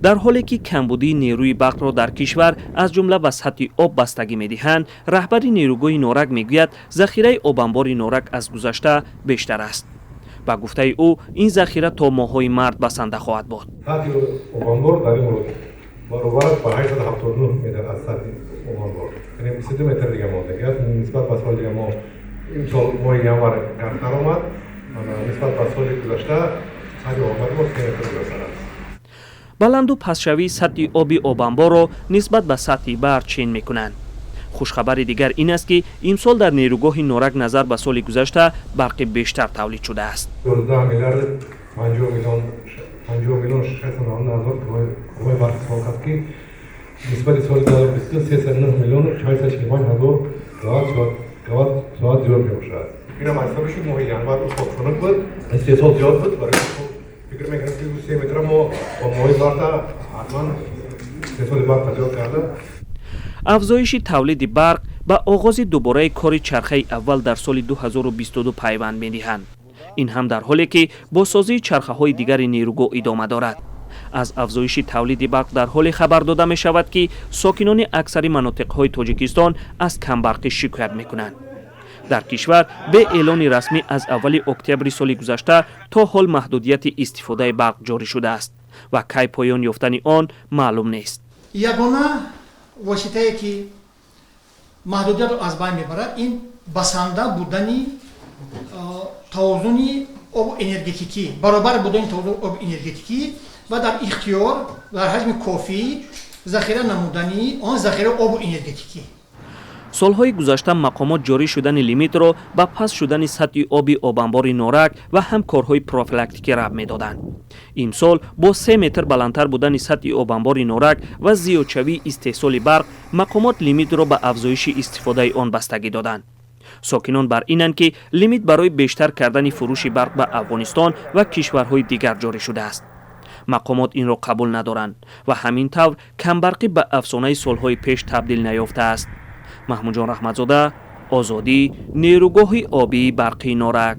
Дар ҳоле ки камбудии нерӯи барқро дар кишвар аз ҷумла ба сатҳи об бастагӣ медиҳанд, раҳбари нерӯгоҳи Норак мегӯяд, захираи обанбори Норак аз гузашта бештар аст. Ба гуфтаи ӯ, ин захира то моҳҳои март басанда хоҳад буд. Сатҳи обанбор дар ин маврид баробар аст ба 879 метр аз сатҳи обанбор, яъне 22 метр дига мондагӣ аст. Нисбат ба соли дига мо имсол моҳи январ гармтар омад, нисбат ба соли гузашта сатҳи обанбори мо 3 метр зиёдтар аст. Баланду пастшавии сатҳи оби обанборро нисбат ба сатҳи баҳр чен мекунанд. Хушхабари дигар ин аст, ки имсол дар нерӯгоҳи Норак назар ба соли гузашта барқи бештар тавлид шудааст. 11 миллиард 50 миллион, 50 миллион 699 ҳазор кубои барқ истифода кард, ки нисбати соли 2022 309 миллион 645 ҳазор киловатт соат зиёд мебошад. Инам аз ҳисоби шуд, моҳи январ сол хунук буд, истеҳсол зиёд буд. Барои фикр мекунем, ки 3 метра мо бо моҳи марта ҳатман истеҳсоли барқро зиёд карда. Афзоиши тавлиди барқ ба оғози дубораи кори чархаи аввал дар соли 2022 пайванд медиҳанд. Ин ҳам дар ҳоле ки бозсозии чархаҳои дигари нерӯгоҳ идома дорад. Аз афзоиши тавлиди барқ дар ҳоле хабар дода мешавад, ки сокинони аксари манотиқҳои Тоҷикистон аз камбарқӣ шикоят мекунанд. Дар кишвар бе эълони расмӣ аз аввали октябри соли гузашта то ҳол маҳдудияти истифодаи барқ ҷорӣ шудааст ва кай поён ёфтани он маълум нест. Ягона воситае, ки маҳдудиятро аз байн мебарад, ин басанда будани тавозуни обу энергетикӣ, баробар будани тавозуни обу энергетикӣ ва дар ихтиёр дар ҳаҷми кофӣ захира намудани он захираи обу энергетикӣ. Солҳои гузашта мақомот ҷорӣ шудани лимитро ба паст шудани сатҳи оби обанбори Норак ва ҳам корҳои профилактикӣ рабт медоданд. Имсол бо 3 метр баландтар будани сатҳи обанбори Норак ва зиёдшавии истеҳсоли барқ мақомот лимитро ба афзоиши истифодаи он бастагӣ доданд. Сокинон бар инанд, ки лимит барои бештар кардани фурӯши барқ ба Афғонистон ва кишварҳои дигар ҷорӣ шудааст. Мақомот инро қабул надоранд ва ҳамин тавр камбарқӣ ба афсонаи солҳои пеш табдил наёфтааст. Маҳмудҷон Раҳматзода, Озодӣ, нерӯгоҳи обии барқии Норак.